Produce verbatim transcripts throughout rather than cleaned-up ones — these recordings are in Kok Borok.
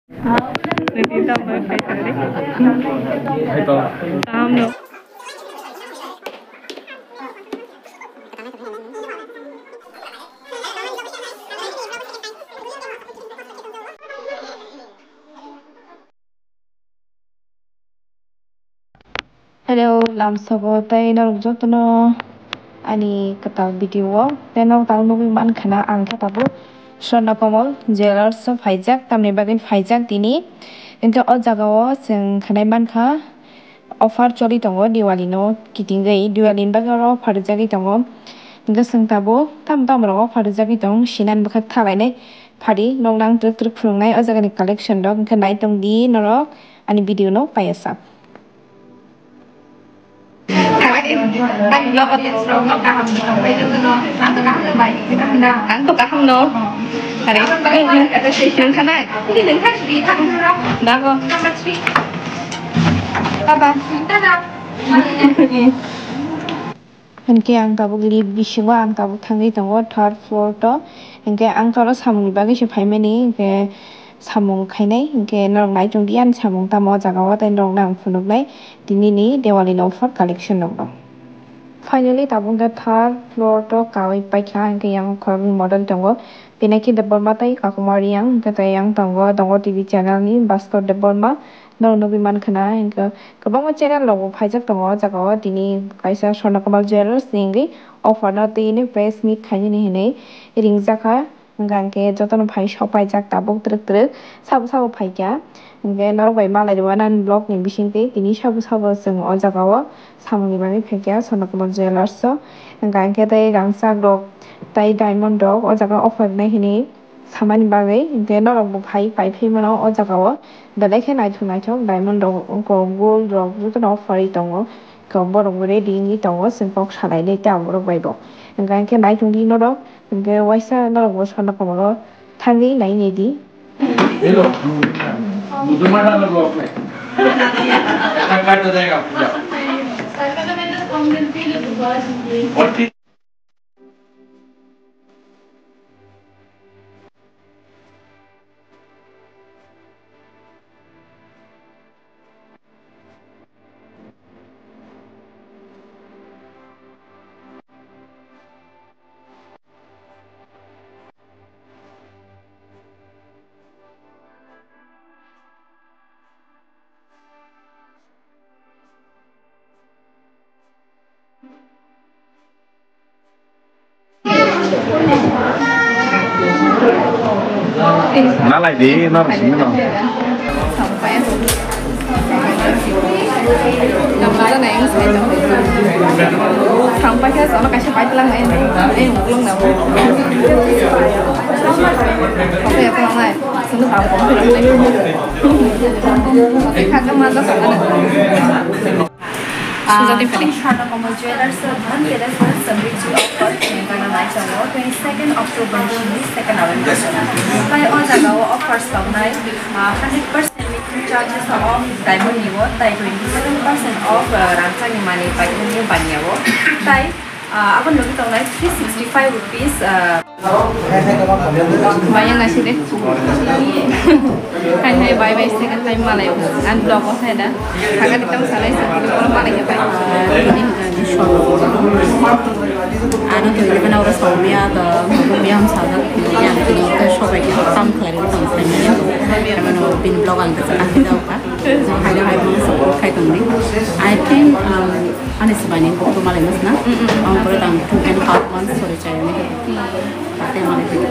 Niti tamo khai tadi. Hai to. Tamo. Hello, lamsao tei norok jotono ani kwtal video o tei norok tabuk nugwi mankha na ang khe tabuk Swarna Kamal Jewellers o phaijak, tamni bagwi phaijak tini. Hwnkhe o jaga o chwng khnai mankha offer choli tongo Diwali no kitingwi, Diwali ni bagwi oro offer rijagwi tongo. Hwnkhe chwng tabuk tamo tamo rok offer rijagwi tong sinani bwkhak thalainai phari nokna ang twrwk twrwk phunuknai o jaga ni collection rok, hwnkhe nai tongdi norok ani video no paiya sak. Ang vlog audience rok no kaham no bai joto no, ang to kaham no bai, kaham da? Ang to kaham no. Are, nang khanai? Dago. Bye bye. Hwnkhe ang tabuk lift bisingo ang tabuk thangwi tongo third floor to. Hwnkhe ang toro samungni bagwi se phaimani, hwnkhe samung khainai, hwnkhe norok nai tongdi ani samung tamo o jaga o, tei norokno ang phunuknai tinini Diwali ni offer collection rokno. Finally tabuk hwnkhe third floor to kawi paikha, hwnkhe yang khoroknwi model tongo, Pinaki Debbarma tei Kakuma Reang, hwnkhe tei yang tongo Dongo T V channel ni Bhaskar Debbarma. Norok nugwi mankha na, hwnkhe kwbangma channel rok bo phaijak tongo o jaga o. Tini kaisa Swarna Kamal Jewellers ni wngwi offer no twi hwnwi press meet khainani hwnwi ringjakha. Hwnkha hwnkhe jotono phai sok paijak tabuk twrwk twrwk sabo sabo phaikha. Hwnkhe norok bai malai rwna nini vlog ni bisingtwi tini sabo sabo chwng o jaga o samungni bagwi phaikha Swarna Kamal Jewellers o. Hwnkha hwnkhe tei rangchak rok tei diamond rok o jaga offer nai hwnwi samani bagwi, hwnkhe norok bo phai pai phai mano o jaga o, belai khe naithok naithok diamond rok, gold rok jotono offer wi tongo, borok bo ready wngwi tongo, chwng kok salai nai tei aborok bai bo, hwnkha hwnkhe naithok di norok, hwnkhe waisa norok bo Swarna Kamal o thangwi nai nai di. Nalai di, nor sini no. Sampai khe sama kaisa paitlang nai, nai uklung na. Oke, apa nai? Sunu kamu kau bilang nai. Oke, kagak mantap sama. Ah, Sujati Philip. Swarna Kamal Jewellers o Dhanteras no Samriddhi offer chengkana nai tongo twenty second October ni simi second November. Tai o jaga o offers tongnai, ah, hundred percent making charges of diamond ni o, tai twenty seven percent of, ah, rangchak ni manwi paithak ni baniya o, tai, ah, abo logi tongnai three sixty five rupees, ah, Bayang nasi deh. Hai hai, bye bye, second time malai. An vlog o hai da. Kaka di tang salai sa, di pura malai ya pai. Ini hanya di shop. Ano to ini mana orang saumia atau saumia ham saja. Ya, ini ke shop aja tam khlai tam khlai. Ano bin vlog ang ke sa kaki jauh ka. Hai hai, mana support khai tong ni. I think, um, Ani sibani kok tu malai mas na? Mm, mm, mm. Ang pura tang two and half months sorry chai ni. Pate malai pini.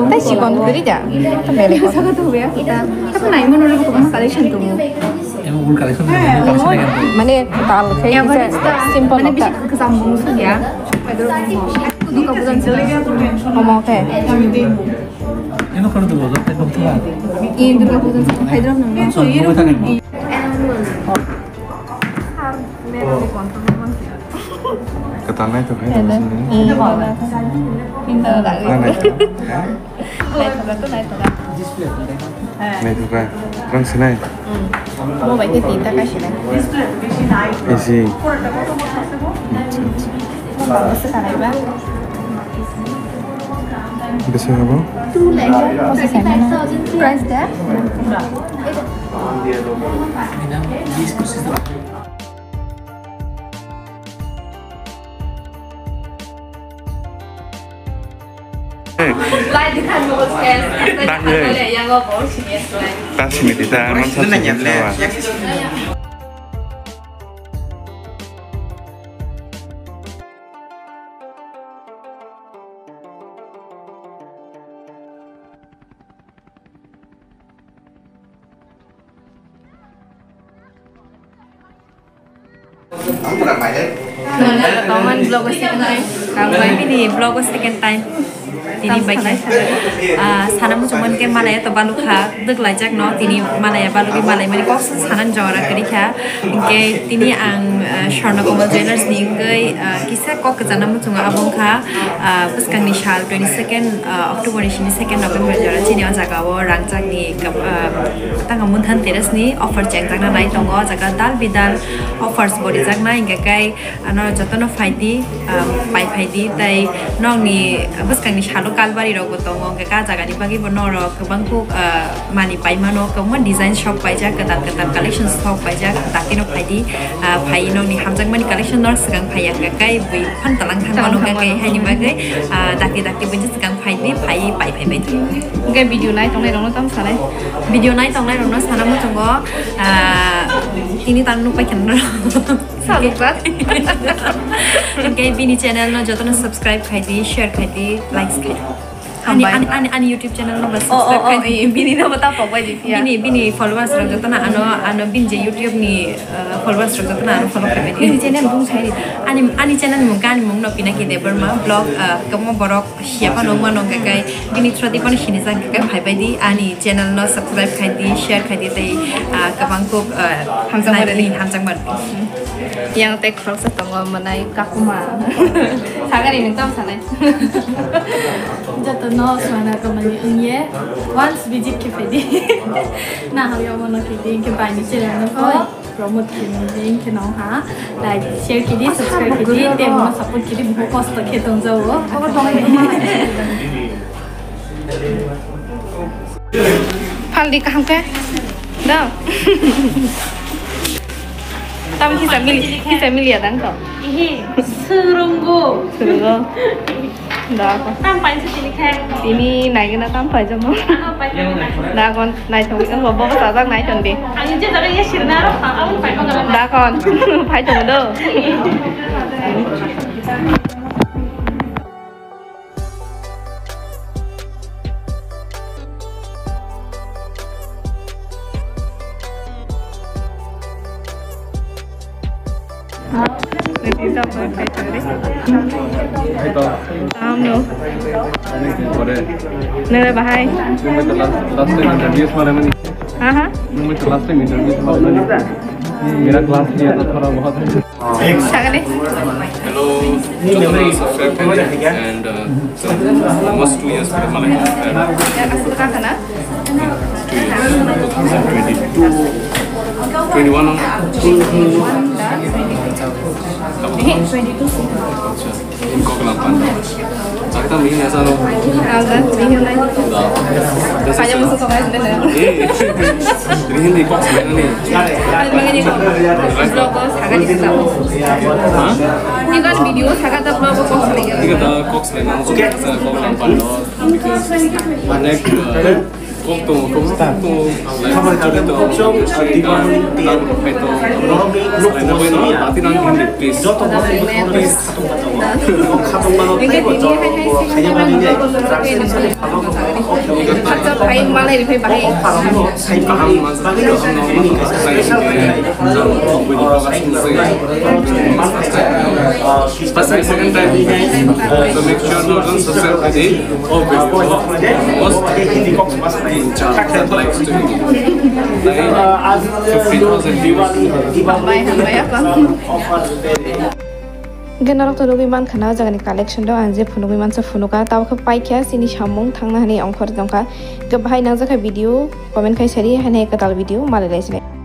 Tei sikon kwrwi da. Belai ko. Mane tal khai simple. Mane bisi kwcham mung sugya. Omo khe. Eno karo dulu, dulu, dulu, dulu. Ih, Durga Puja ni song phaidrop nang. Kwtal nai tongkhe. Ih, kwtal. Ih, kwtal. Nai nai tongkhe. Naithoka, naithoka. Naithoka. Rang sinai. Hmm. Bo bai khe tinta kai sinai. Isi. Acha, acha. Bo se kanai ba? Bwswk abo? Price da? Tang le. Tang simi di ta, man sa simi ta wa. Tongmani vlog o second time. Tongmani bini vlog o second time. Tini bai khe, ah, sana muchungmani khe malaya to balukha, dwk laijak no, tini malaya balugwi malaimani kok se sanani jora kwrwi kha. Hinkhe tini ang, ah, Swarna Komal Jewellers ni wngwi, ah, kisa kok kwchangna muchungo, abo wngkha, ah, bwskangni sal twenty second, ah, October ni sini second November jora chini o jaga o rangchakni, ah, tanga Munthan Terrace ni offer chengjakna nai tongo. O jaga dal bidal offers bo rijaknai, hinkhe kai ano jotono phaidi, ah, pai phaidi, tei nokni bwskangni salo kalbari rok bo tongo, hinkhe ka jagani bagwi bo norok kwbang kuk, ah, mani paimano, kwbangma design sok paijak, kwtal kwtal collection sok paijak, dakeno phaidi, ah, phai nokni hamjakmani collection norok swkang phaiya, hinkhe kai bui phan talang thang mano, hinkhe kai haini bagwi, ah, dakti dakti buini swkang phaidi, phai pai phai bai thang. Hinkhe video nai tongnai rokno tamo sanai? Video nai tongnai rokno sana muchungo, ah, tini tang nuk pai kheno. Salukjak. Hinkhe bini channel no jotono subscribe khaidi, share khaidi, likes khaidi. Ani, Hambai. Ani, ani, ani YouTube channel no ba Oh, oh, subscribe oh, khaidi. Eh, bini no ba tapok bai di, ya. Bini, bini followers rok jotono ano, ano bini je YouTube ni, uh, followers rok jotono ano follow khaidi. Bini channel bung sai di. Ani, ani channel mung, ani mung no Pinaki Debbarma vlog, uh, kwbangma borok siya phano wngmano, hwnkhe kai bini through di phano sinijak, hwnkhe kai phai bai di, ani channel no subscribe khaidi, share khaidi tei, ah, kwbang kuk, ah, hamjakma nai rwdi. Hamjakma rwdi. Yang tei khoroksa tongo, mwnai kakuma. Sagani nwng tamo sanai? Jotono Swarna Komal ni wngye once visit khe phaidi. Nahal yomo no kidi, hwnkhe bai ni channel no Oi. Promote khaimani, hwnkhe no ha, like, share khaidi, subscribe khaidi, tei bono support khaidi, bo kosto khe tongjao. Phaldi kaham khe? Da. Tam kisa mili, kisa mili ya dang to. Ihi, swrwngo. Swrwngo. Da ko. Tam paisa tini khe. Tini naigena tam paijamo. Ano paisa tini. Da kon naithok, bo bo sajak naithok di. Ang je jaga ye sirna ro, abon paima gana. Da kon, phai tong do. Niti sa pang khai chari. Hai to. Am no. Ani kore. Nere bahai. Tumhe to last, last time interview mare mani. Ha, ha. Tumhe to last time interview mare mani. Mera class liya tha thoda bahut. Sagale. Hello, jotono subscribe khaidi and, uh, almost two years pore Malay. Ya, asal ka khana? Two years. Two thousand twenty-two, twenty-one. Twenty-one da, twenty-two. Acha. Kok lampan. Sakta mihini asa lo. Aga, mihini. Da. Saya musuh kok aja deh. Eh. Mihini kok sebenarnya ni. Vlog ko saga di sa. Ha? Ini kan video saga ta vlog ko kok sebenarnya. Ini kata kok sebenarnya. Kok lampan. Onek, eh, kok to, kok to, like, kok to, kok to, please. Hingke tini hai hai sing hai mani no khacha phai malai ri phai bahai. First and second time, so make sure no one subscribe to the, oh, most likes to it. Like, fifteen thousand views. Hambai, hambai, apa? Hingke norok to nugwi mankha na, o jagani collection rok ang je phunugwi mansa phunuka, tabukhe paikha chini samung thangna hinwi ongkhor tongkha. Hingke bahai nangjakha video, comment khai sadi, haino kwtal video malai lai sinai.